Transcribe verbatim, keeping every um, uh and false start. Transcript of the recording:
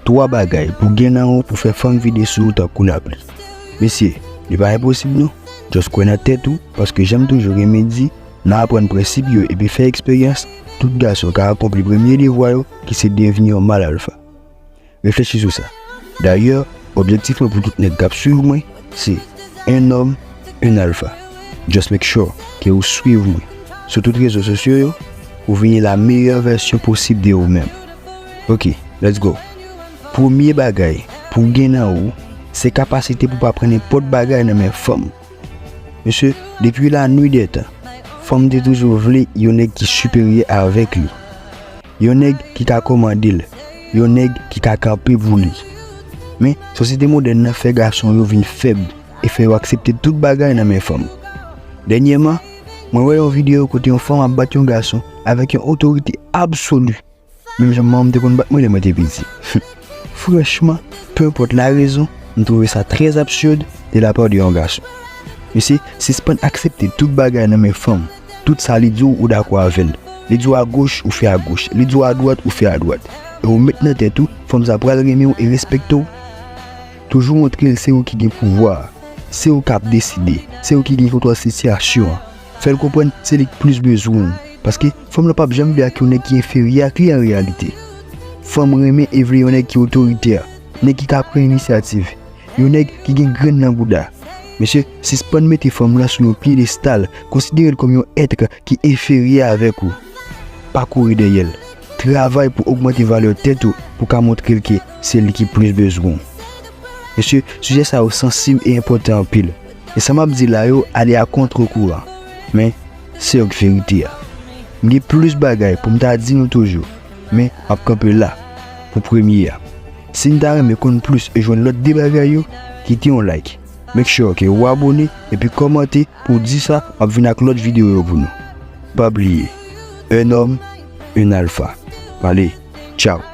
twa bagay pou gen nan ou pou fè fanm vide sou ou tankou lapli. Mesye, li pa enposib non. Just kwè nan tèt ou, paske jan m toujou renmen di, nan aprann prensip yo epi fè eksperyans, tout gason ka akonpli premye devwa yo ki se devni yon mal alfa. Reflechi sou sa. Dayè, objektif mwen pou tout nèg k ap swiv mwen, se un homme, un alpha. Just make sure ke ou swiv mwen sou tout rezo sosyo yo pou vini la meyè vèsyon posib de ou menm. Ok, let's go. Premye bagay pou gen nan ou, se kapasite pou pa pran nenpòt bagay nan men fanm. Mesye, depi lanwi dè tan, fanm te toujou vle yon nèg ki siperyè avèk li. Yon nèg ki ka kòmande l. Yon nèg ki ka kanpe pou li. Men, sosyete modèn nan fè gason yo vin fèb e fè yo aksepte tout bagay nan men fanm. Dènyèman, mwen wè yon videyo kote yon fanm ap bat yon gason avèk yon otorite absoli. Menm jan manman m te konn bat mwen lè mwen te piti. Franchman, peu importe la raison, m twouve sa trè absird de la part de yon gason. Mesye, sispann aksepte tout bagay nan men fanm. Tout sa li di w, ou dakò avè l. Li di w agoch, ou fè agoch. Li di w adwat, ou fè adwat. E ou met nan tèt ou, fanm sa pral renmen w e respekte w. Toujou montre l se ou ki gen pouvwa a. Se ou k ap deside. Se ou ki gen kontwòl sitiyasyon an. Fè l konprann se li k plis bezwen w. Paske fanm lan p ap janm vle ak yon nèg ki enferyè ak li an reyalite. Fanm renmen e vle yon nèg ki otoritè, nèg ki ka pran inisyativ, yon nèg ki gen grenn nan bouda. Mesye, sispann mete fanm lan sou yon pyedestal, konsidere l kòm yon èt ki enferyè avèk ou. Pa kouri dèyè l. Travay pou ogmante valè tèt ou pou ka montre l ke se li ki plis bezwen w. Mesye, sijè sa yo sansib e enpòtan anpil. E sa m ap di la yo ale a kontre kouran. Men, se yon verite a. M gen plis bagay pou m ta di nou toujou, men m ap kanpe la pou premye a. Si n ta renmen konn plis e jwenn lòt de bagay yo, kite yon like. Make sure ke ou abone epi kòmante pou w di sa, m ap vin ak lòt videyo yo pou nou. Pa bliye, un homme, un alpha. Pale, tchaw.